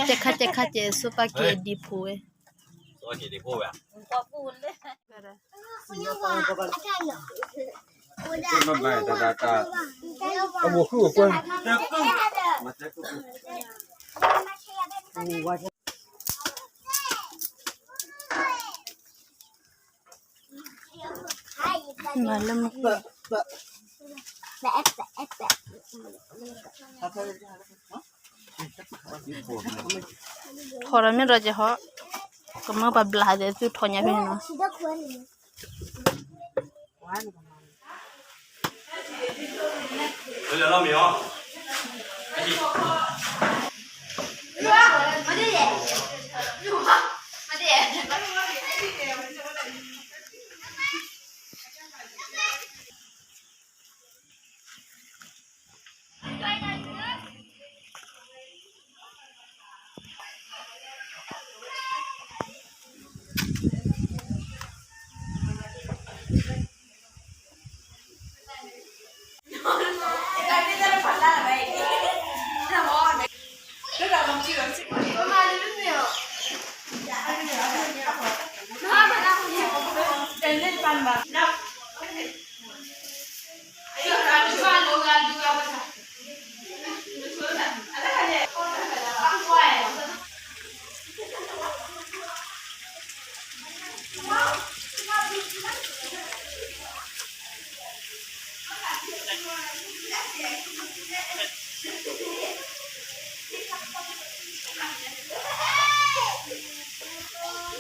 ကဲခါကဲခါကဲ စီၤပၤက့ၤဒံးဖိဝဲ, စီၤပၤက့ၤဒံးဖိဝဲ, အဝဲဃုအကွဲ မၤလၢမုၢ် ထီၣ်ဒီးမ့ၢ်ဒီးကဟီ, ကမၢပှၤဘျးဟးဒီးသုထီၣ်ညါဖဲန့ၣ်နီၤ.